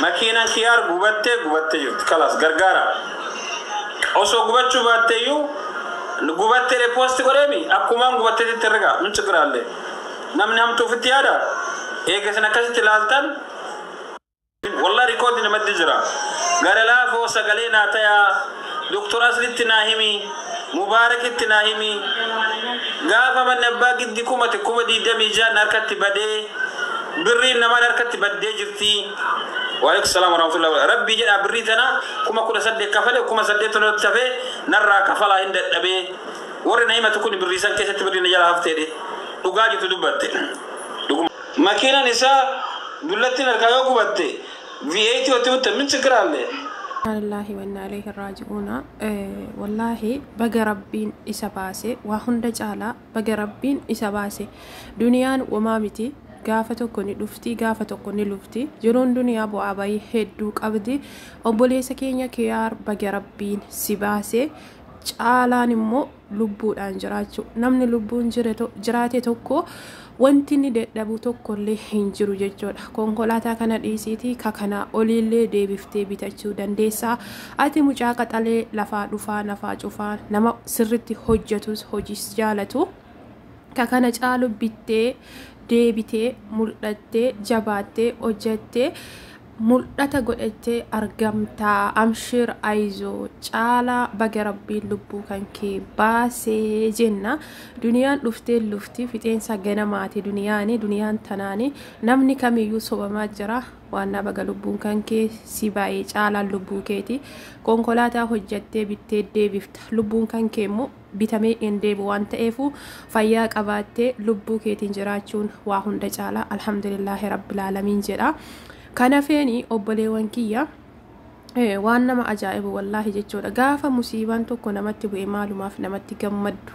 Makiinaan Kiyaar gubattee gubattee jirti. Kalaas gargaara. Osoo gubachuu baatteeyyuu gubattee post godheemi akkumaan gubatteetti herrega min ችግር. Namni hamtuu ofitti yaada. Eega isin akkasitti ilaaltan wallahi record namatti jira. Gara laafoo sagalee naa tayaa, Doktor Aslitti naa himi, Mubaarakitti naa himi. Gaafa manni abbaa giddi kumate 26,000 harkatti badee, birriin namaan harkatti baddee jirti. Waalaikum salaam warahmatullahi wabarakatuh. Rabbii jedha, birrii tana 18,000 kafale, 8,000 natti hafee narraa kafalaa hin dadhabee. Warri na himatu kun birrii san keessatti birrii na jala hafteedhe. Dhugaa jirtu dubbatte. Makiinaan isaa dullattiin harkaa yoo gubatte V8 yoo ta'u min ችግር አለ? Lillahi wa inna ilayhi raaji'uuna. Wallaahi baga Rabbiin isa baase. Waa hunda caalaa baga Rabbiin isa baase. Duniyaan womaa miti, gaafa tokko ni dhufti, gaafa tokko ni lufti. Jiruun duniyaa bu'aa bayii hedduu qabdi. Obboleessa keenya Kiyaar, baga Rabbiin si baase. Caalaan immoo lubbuudhaan jiraachuu. Namni lubbuun jiraate tokko wanti inni dadhabu tokkollee hin jiru jechuudha. Konkolaataa kana dhiisiitii ka kanaa oliillee deebiftee bitachuu dandeessaa. Ati mucaa qaxalee, lafaa dhufaa nafaa cufaa, nama sirritti hojjetus, hojiis jaalatu, ka kana caalu bittee deebitee mul'attee, jabaattee hojjettee, mul'ata godhattee argamtaa. Amshir, ayizoo caalaa, baga Rabbiin lubbuu kan kee baasee jenna. Duniyaan dhuftee lufti, fixeensa ganamaati duniyaani. Duniyaan tanaani namni kamiyyuu sobamaa jira. Waannaa baga lubbuun kan kee si baay'ee. Caalaan lubbuu keeti. Konkolaataa hojjattee bittee deebifta, lubbuun kan kee immoo bitamee hin deebu waan ta'eefu, fayyaa qabaattee lubbuu keetiin jiraachuun waa hunda caalaa. Alhamdulillaahi rabbil aalamiin jedha. Kana feeni obboleewwan kiyya, waan nama ajaa'ibu wallaahi jechuudha. Gaafa musiibaan tokko namatti bu'e maalumaaf namatti gammaddu?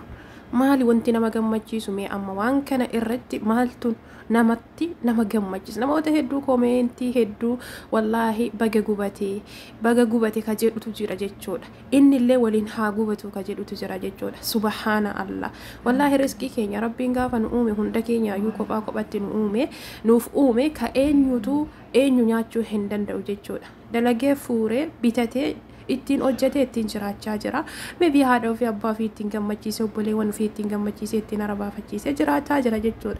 Maali wanti nama gammachiisu? Mee amma waan kana irratti maaltu namatti nama gammachiisa? Namoota hedduu, comment hedduu, wallaahi baga gubate, baga gubate ka jedhutu jira jechuudha. Innillee waliin haa gubatu ka jedhutu jira jechuudha. Subhaana Allah, wallaahi riskii keenya Rabbiin gaafa nu uume hunda keenya iyyuu kophaa kophatti nu uume, nuuf uume. Ka eenyutu eenyu nyaachuu hin danda'u jechuudha. Dalagee fuuree bitatee ittiin hojjetee ittiin jiraachaa jira. Maybe haadha ofii, abbaa ofii ittiin gammachiisee, obboleewwan ofii ittiin gammachiisee, ittiin arabaafachiisee jiraachaa jira jechuudha.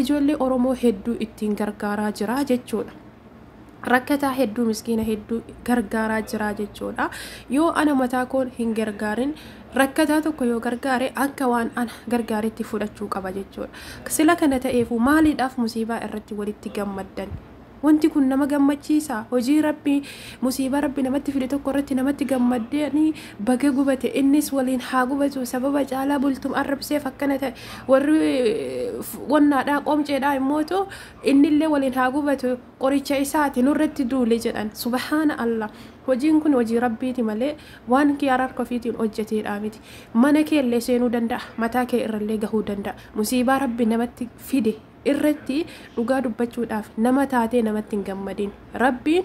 Ijoollee Oromoo hedduu ittiin gargaaraa jira jechuudha. Rakkataa hedduu, miskiina hedduu gargaaraa jira jechuudha. Yoo ana mataa koon hin gargaarin, rakkataa tokko yoo gargaare akka waan ana gargaaretti fudhachuu qaba jechuudha. Sila kana ta'eefu maaliidhaaf musiibaa irratti walitti gammaddan? Wanti kun nama gammachiisa? Hojii Rabbii, musiibaa Rabbi namatti fide tokko irratti namatti gammaddanii, baga gubate, innis waliin haa gubatu, sababa Caalaa Bultum arrabseef akkana ta'e, warri wannaadhaa qoomceedhaa immootu innillee waliin haa gubatu, qoricha isaati, nurratti duule jedhan. Subhaana Allah, hojiin kun hojii Rabbiiti malee waan Kiyaara harka ofiitiin hojjeteedha miti. Mana kee illee seenuu danda'a, mataa kee irrallee gahuu danda'a. Musiibaa Rabbi namatti fide irratti dhugaa dubbachuudhaaf nama taatee namatti hin gammadin. Rabbiin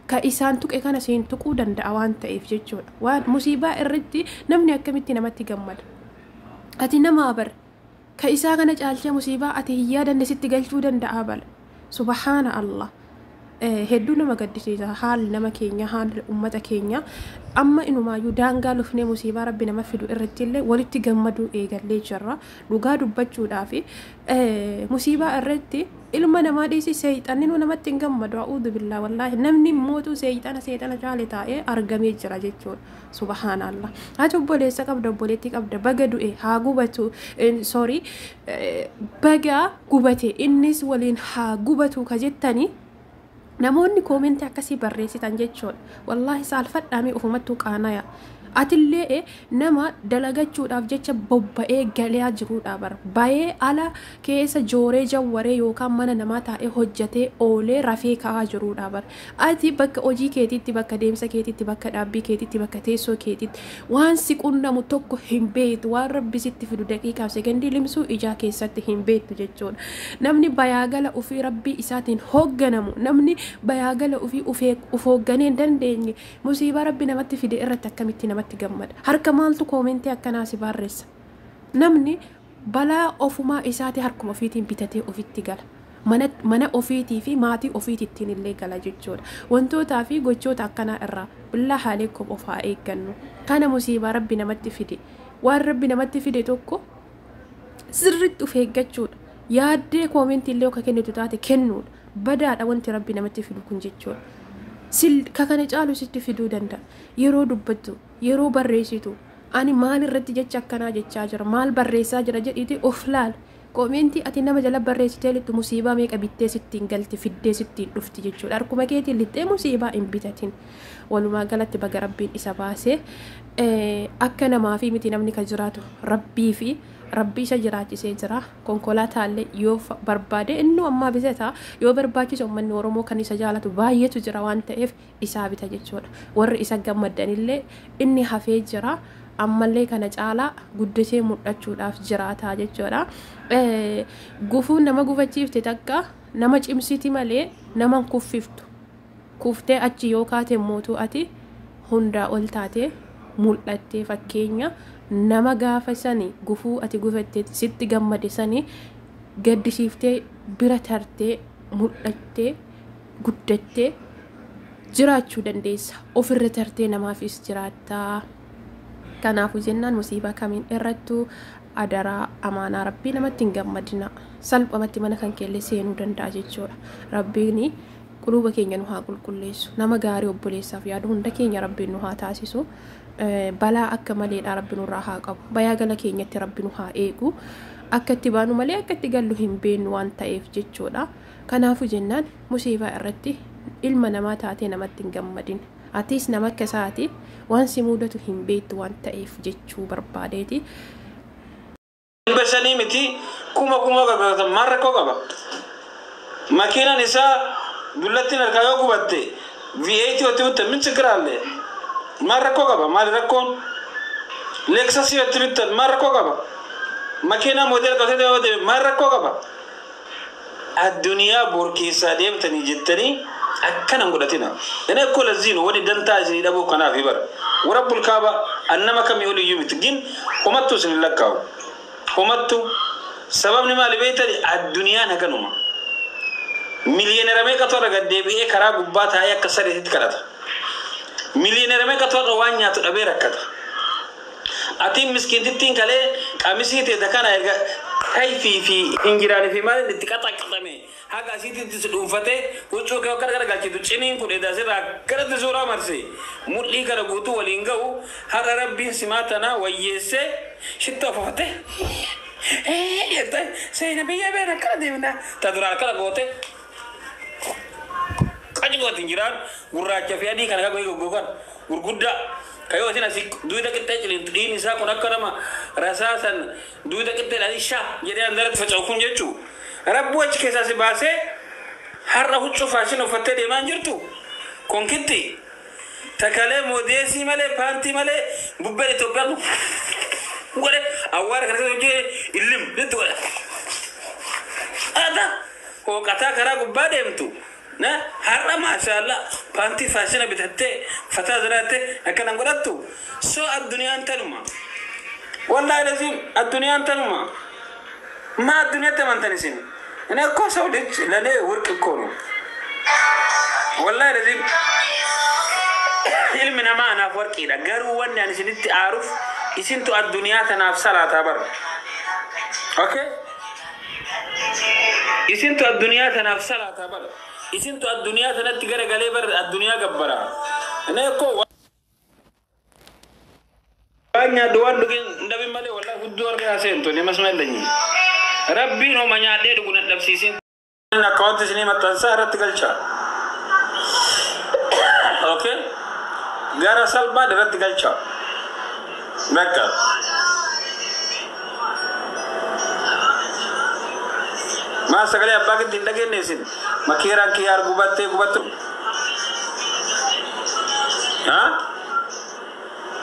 ka isaan tuqe kana siin tuquu danda'a waan ta'eef jechuudha. Waan musiibaa irratti namni akkamitti namatti gammada? Ati namaa bar, ka isaa kana caalchee musiibaa ati hin yaadanne sitti galchuu danda'a bala. Subhaana Allah, hedduu nama gaddisiisa haalli nama keenya, haalli ummata keenya. Amma inumaayyuu daangaa lufnee musiibaa Rabbi nama fidu irratti illee walitti gammaduu eegallee jirra. Dhugaa dubbachuudhaaf musiibaa irratti ilma namaa dhiisi, seexanni nu namatti hin gammadu. A'uudhu billaa, wallaahi namni mootuu seexana, seexana caale taa'ee argamee jira jechuudha. Subhaanallah, ati obboleessa qabda, obboleettii qabda. Baga du'e, haa gubatu, sorry, baga gubate, innis waliin haa gubatu ka jettanii namoonni comment akkasii barreessitan jechuudha. Wallaahi saalfadhaamee, ofumattuu qaanaya. Atillee nama dalagachuudhaaf jecha bobba'ee galee jiruudha bara. Bayee ala keessa jooree jawwaree yookaan mana namaa taa'ee hojjetee oolee rafee ka'aa jiruudha bara. Ati bakka hojii keetiitti, bakka deemsa keetiitti, bakka dhaabbii keetiitti, bakka teessoo keetiitti waan si qunnamu tokko hin beektu. Waan Rabbi sitti fidu daqiiqaaf sekendii limsuu ijaa keessatti hin beektu jechuudha. Namni bayaagala ofii Rabbii isaatiin hoogganamu, namni bayaagala ofii uf hoogganee hin dandeenye musiibaa Rabbi namatti fide irratti akkamitti namatti gammada? Harka maaltu comment akkanaa si barreessa? Namni balaa ofumaa isaati harkuma ofiitiin bitatee ofitti gala. Mana ofiitii fi maatii ofiitittiin illee gala jechuudha. Wantootaa fi gochoota akkanaa irraa billaa haaleekum of haa eeggannu. Kana musiibaa rabbi namatti fide. Waan rabbi namatti fide tokko sirriitti of eeggachuudha. Yaaddee koomentii illee akka kennitu taate kennuudha. Badaadha wanti rabbi namatti fidu kun jechuudha. Ka kana caalu sitti fiduu danda'a. Yeroo dubbattu, yeroo barreessitu, ani maal irratti jecha akkanaa jechaa jira, maal barreessaa jira jedhiiti of laal. Koomentii ati nama jala barreessitee lixxu musiibaa meeqa bittee sittiin galti, fiddee sittiin dhufti jechuudha. Harkuma keetiin lixxee musiibaa hin bitatin. Walumaa galatti baga rabbiin isa baasee, akka namaa fi miti namni kan jiraatu rabbii fi rabbii isa jiraachisee jira. Konkolaataallee yoo barbaade inni ammaa bitata, yoo barbaachise uummanni Oromoo kan isa jaalatu baay'eetu jira waan ta'eef isaa bita jechuudha. Warri isa gammaddanillee inni hafee jira. Ammallee kana caalaa guddatee mul'achuudhaaf jiraataa jechuudha. Gufuun nama gufachiifte takka nama cimsiti malee nama hin kuffiftu. Kuftee achi yoo kaate mootuu ati hundaa ol taatee mul'attee fakkeenya nama gaafa sani gufuu ati gufattee sitti gammade sani gaddisiiftee bira tartee mul'attee guddattee jiraachuu dandeessa. Ofirra tartee namaafis jiraattaa. Kanaafuu jennaan musiibaa kamiin irrattuu adaraa amaanaa rabbii namatti hin gammadina. Salphumatti mana kan keellee seenuu danda'a jechuudha. Rabbiin quluuba keenya nu haa qulqulleessu. Nama gaarii obboleessaaf yaadu hunda keenya rabbiin nu haa taasisu. Balaa akka maleedha rabbi nurraa haa qabu. Bayaa gala keenyatti rabbi nu haa eegu. Akka itti baanu malee akka itti gallu hin beeknu waan ta'eef jechuudha. Kanaafuu jennaan musiibaa irratti ilma namaa taatee namatti hin gammadin. Atis nama akka isaati waan si mudatu hin beektu waan ta'eef jechuu barbaadeeti. 500 miti kuma kuma gargaartan maal rakkoo qaba? Makiinaan isaa dullattiin harkaa yoo gubatte V8 yoo bittan min ችግር አለ? Maal rakkoo qaba? Maali rakkoon? Lexus yoo bittan maal rakkoo qaba? Makiinaa model qabatee yoo deeme maal rakkoo qaba? Addunyaa bor keessaa deemtanii jettanii akkana hin godhatina. እኔ እኮ ለዚህ ነው ወዲ ደንታ isinii dhabuu kanaaf bara. Warabbul kaaba annama kamii oliyyuu miti gin homattu isin lakkaa'u. Homattu sababni maali beektani addunyaan haganuma. Miliyoonera meeqatu irra gad deebi'ee karaa gubbaa taa'ee akka sareetitti kadhata. Miliyoonera meeqatu irra waan nyaatu dhabee rakkata. Atiin miskiintittiin kalee qamisii teeta kana erga kayfii fi injiraanii fi maaliin itti qaxaqaxame haga asiitti si dhuunfatee huccuu kee akka garagalchitu ciniin kun edaa sirraa akkanatti suuraa marse mudhii kana guutuu waliin ga'u har'a rabbiin simaa tana wayyeessee shitta ofafatee jettee seena biyya beena akkana deemna ta duraan akkana goote qaci goote injiraan gurraacha fi adii kana kagoe goggogan gurguddaa kayoo isin asii duyda qixxee ciniintu dhiin isaa kun akka nama rasaasan duyda qixxeedhaan sha jedhee andaratti faca'u kun jechuu rabbu achi keessaa si baasee har'a huccuu faashin uffattee deemaa hin jirtu konkitti takalee moodeesii malee paantii malee bubbeen Itoophiyaa kun godhe awwaara kana keessa hojii illim sitti godhe ata hooqataa karaa gubbaa deemtu na har'a maashaallah paantii faashina bitattee fataa jiraattee akkanan godhattu so addunyaan tanuma wallahi lazim addunyaan tanuma ማ አዱንያ ተማንተን isin እኔ እኮ ሰው ልጅ ለእኔ ወርቅ እኮ ነው። Wallahi lazim ilmi namaa anaaf warqiidha. Garuu wanni ani isinitti aaruuf isintu addunyaa tanaaf salaataa bara. Okay? Isintu addunyaa tanaaf salaataa bara. Isintu addunyaa tanatti garagalee bara addunyaa gabbara. እኔ እኮ waan nyaadhu waan dhugeen dhabin malee wallahi guddoo harka seentu ni masma የለኝም. Rabbiin homa nyaadhee dhugu na dhabsiisin. Akkaawwanti isinii maxxansaa irratti galcha. Okay? Gara salphaan irratti galcha. Bakka. Maa sagalee abbaa giddii hin dhageenye isin. Makiiraan kiyyaar gubattee gubattu. Ha?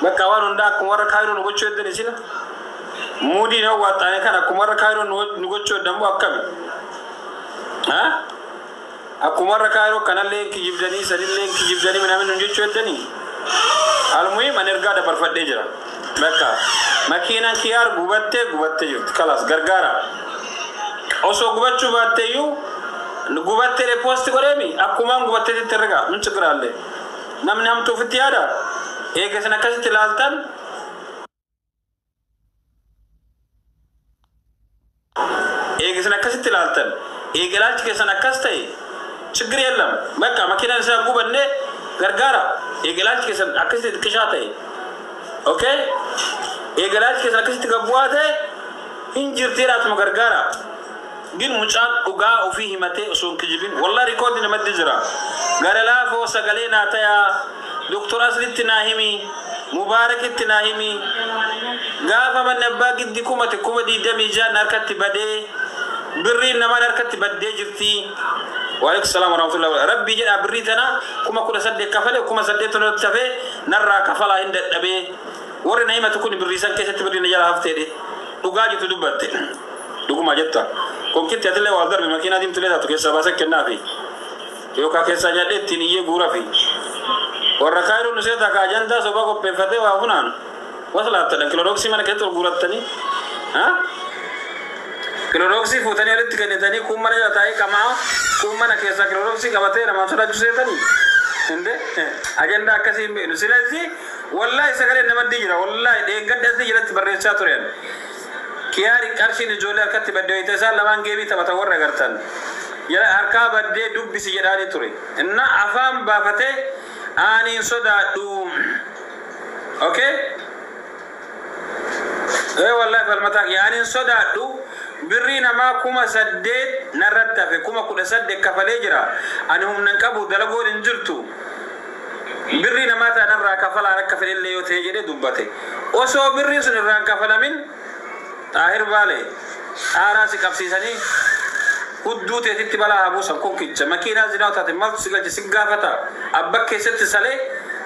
Bakka waan hundaa akkuma warra kaayiroo nu gochuu heddan isin. Muudii na waaxaane kan akkuma warra kaayiroo nu gochuu heddan moo akkami? Ha? Akkuma warra kaayiroo kanallee kijibdanii sanillee kijibdanii minaamin nu jechuu heddanii. Almuhim ani ergaa dabarfadhee jira. Bakka makiinaan kiyyaar gubattee gubattee jirti. Kalaas gargaara. Osoo gubachuu baatteeyyuu Gubattee post godheemi akkumaan gubatteetti herrega min ችግር አለ? Namni hamtuu ofitti yaada. Eega isin akkasitti ilaaltan, eega isin akkasitti ilaaltan, eega ilaalchi keessan akkas ta'e, ችግር የለም። በቃ makiinaan isaa gubanne gargaara. Eega ilaalchi keessan akkasitti xiqqishaa ta'e, okay, eega ilaalchi keessan akkasitti gabbu'aa ta'e, hin jirteedhaatuma gargaara. ግን mucaan dhugaa ofii himatee osoo hin kijibin, wallahi rikoordi namatti jira. Gara laafoo sagalee naa tayaa, Doktor Aslitti naa himi, Mubaarakitti naa himi. Gaafa manni abbaa giddi kumate 26,000 harkatti badee, birriin namaan harkatti baddee jirti. Waalaikum salaam warahmatullahi wabarakatuh. Rabbii jedha, birrii tana 18,000 kafale, 8,000 irratti hafee narraa kafalaa hin dadhabee. Warri na himatu kun birrii san keessatti birrii na jala hafteedhe. Dhugaa jirtu dubbatte. Dhuguma jetta. Konkitti atillee wal darbe makiinaa diimtulee taatu keessaa baasee kennaafi. Yookaan keessaa nyaadhee ittiin iyyee guurafi. Warra kaayiroo nu seeta ka ajandaa sobaa qopheeffatee waa funaan. Waslaattadha kilorooksii mana keessatti ol guurattanii. Kilorooksii fuutanii walitti kennitanii, kun mana jala taa'ee qamaa, kun mana keessaa kilorooksii qabatee namaaf sodaachuu seetanii. እንዴ, ajandaa akkasii hin beeknu. ስለዚህ wallahi sagalee namatti jira, wallahi deeggadda asii jalatti barreessaa turen. Kiyaari qarshiin ijoollee harkatti baddee wayita isaan lamaan geebii taphatan warra agartan. Jala harkaa baddee dubbisi jedhaanii ture. Inna afaan baafatee aaniin sodaadhu. Okay? Ee wallahi falmataa yaaniin sodaadhu, birrii namaa 8,000 narratti hafe, 18,000 kafalee jira. Ani humna hin qabu, dalagoon hin jirtu. Birrii namaa ta'an irraa kafalaa akka fedhellee yoo ta'e jedhee dubbate. Osoo birriin sun irraa hin kafalamin, Xaahir Baale xaaraa si qabsiisanii hudduu teetitti balaa haa buusan konkicha. Makiinaa zinaa taate maaltu si galche? Si gaafata. Abba keessatti salee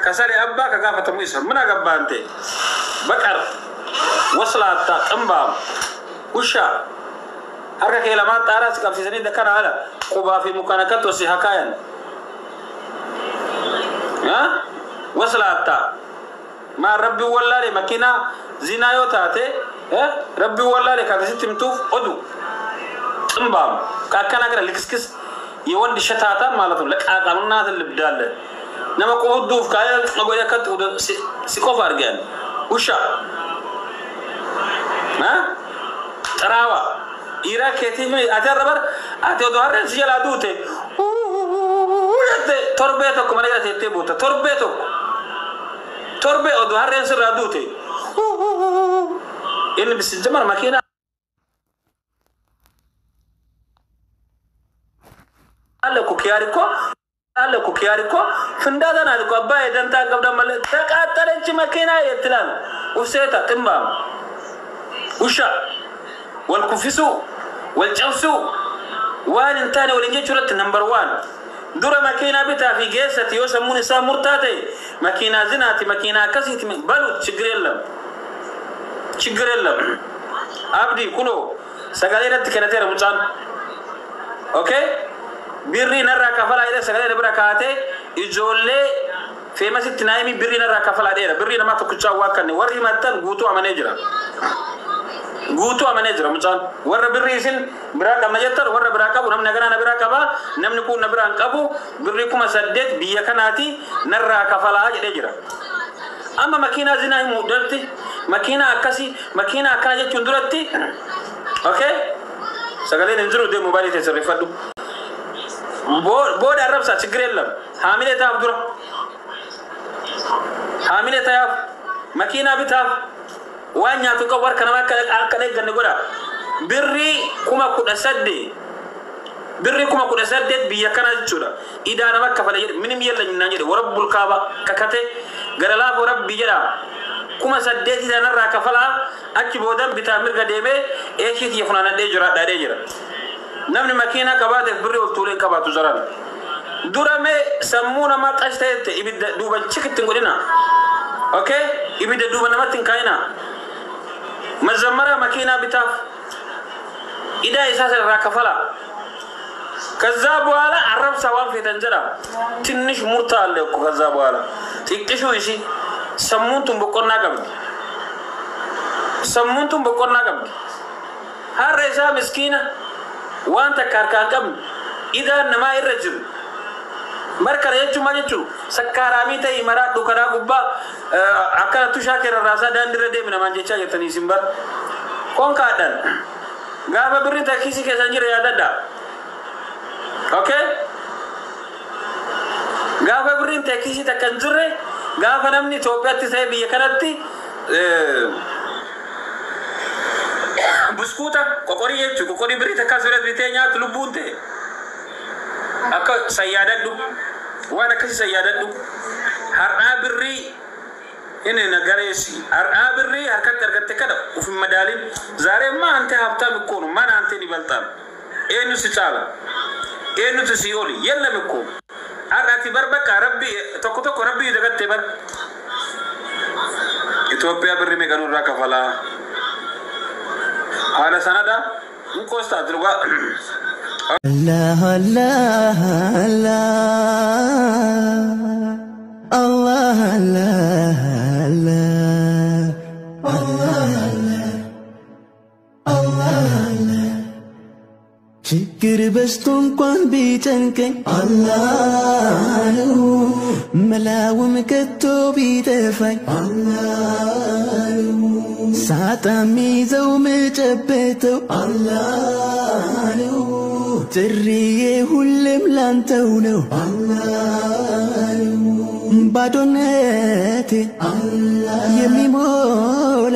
ka salee abbaa ka gaafatamu isa. Mana gabbaante baqar waslaattaa ximbaam ushaa harka kee lamaan xaaraa si qabsiisanii dakkana haala qubaa fi mukaan akkatti si hakaayan. Waslaattaa maa rabbi wallaale makiinaa zinaa yoo taate rabbi wallaale kaatasitti himtuuf odu ጥንባም akkana kana ልክስክስ የወንድ ሸታታ ማለት ነው። ለቃቃም እናትን ልብዳለ nama qoodduuf kaayee godhe akkatti si qofa argan ውሻ xiraawa dhiiraa keetiif ati har'a bar ati odoo harreen si jalaa duute jette torbee tokko mana jala teettee buuta. Torbee tokko, torbee odoo harreen sirraa duute inni bisijjamar makiinaa አለ እኮ። ኪያር እኮ አለ እኮ፣ ኪያር እኮ ፍንዳታ ናት እኮ። አባዬ ደንታ ቀብዳ መለ ተቃጠለች መኪና የትላል ውሴታ ጥንባም ውሻ ወልኩፊሱ ወልጨብሱ waan hin taane waliin jechuu irratti number one. Dura makiinaa bitaa fi geessati yoo sammuun isaa murtaa ta'e, makiinaa zinaati, makiinaa akkasiiti balu, ችግር የለም, ችግር የለም። Abdi kunoo sagalee irratti kennateera mucaan. Okay, birrii narraa kafalaa jedhee sagalee bira kaatee ijoollee feemasitti naayimi birrii narraa kafalaa dheera. Birrii namaa tokkichaa waa kanne warri himattan guutuu amanee jira. Guutuu amanee jira mucaan. Warra birrii isin biraa qabna jettan, warra biraa qabu, namni naganaa na biraa qaba, namni kun na biraa hin qabu, birrii 8,000 biyya kanaati narraa kafalaa jedhee jira. Amma makiinaa zinaa himuu duratti, makiinaa akkasii, makiinaa akkana jechuun duratti, okay, sagaleen hin jiru, deemu mobaayilii ta'e sirreeffadhu. Booda arrabsaa, ችግር የለም. Haamilee ta'aaf, dura haamilee ta'aaf, makiinaa bitaaf, waan nyaatu qabu harka namaa akka eegganne godha. Birrii 18,000, birrii 18,000 biyya kana jechuudha. Idaa nama kafale jedhe minim የለኝም naan jedhe. Warabbul kaaba kakate gara laafoo rabbi jedha, 8,000 sanarraa kafalaa, achi boodan bitaa mirga deemee eeshii tiyya funaanadhee jira dhaadhee jira. Namni makiinaa qabaateef birrii ol tuulee hin qabaatu zaraan. Dura mee sammuu namaa qash ta'etti ibidda duuba chikitti hin godhina. Okay? Ibidda duuba namatti hin kaayina. Mazammara makiinaa bitaaf. Idaa isaa irraa kafala. ከዛ በኋላ arrabsa waan feetan jedha. ትንሽ ሙርታ አለ እኮ። ከዛ በኋላ xiqqishuu ishii sammuun tun boqonnaa qabdi. Sammuun tun boqonnaa qabdi. Har'a isaa miskiina waan takka harkaan qabne. Idaan namaa irra jiru. Bar kana jechuun maal jechuun sakkaaraamii ta'ii maraadhu karaa gubbaa akkana tushaa kee rarraasaa daandii irra deemi namaan jechaa jirtanii isin bar. Konkaadhaan gaafa birri takkisii keessan jira yaadadha. Okay? Gaafa birriin takkisii takka hin jirre, gaafa namni Itoophiyaatti ta'e biyya kanatti buskuuta qoqorii jechuun qoqorii birrii takka as biratti bitee nyaatu lubbuun ta'e. Akka sayyaadadhu, waan akkasii sayyaadadhu. Har'aa birrii inni nagareessi, har'aa birrii harkatti argatte kana uf hin madaalin. Zaareemmaa ante habtaam ikkoonu mana ante ni balxaam, eenyu si caala, eenyutu si oli? Yellam ikkoo har'aati bar bakka rabbi tokko tokko rabbi dagatte bar. Itoophiyaa birrii meeqanuu irraa kafalaa haala sanadha hin qoostaati dhugaa. Allah Allah Allah Allah Allah Allah Allah Allah። ችግር በዝቶ እንኳን ቢጨንቀኝ አላህ ነው፣ መላውም ከቶ ቢጠፋኝ አላህ ነው፣ ሳጣ ሚይዘው ምጨበተው አላህ ነው፣ ጥሪዬ ሁሌም ላንተው ነው አላህ ነው፣ ባዶነቴ የሚሞላ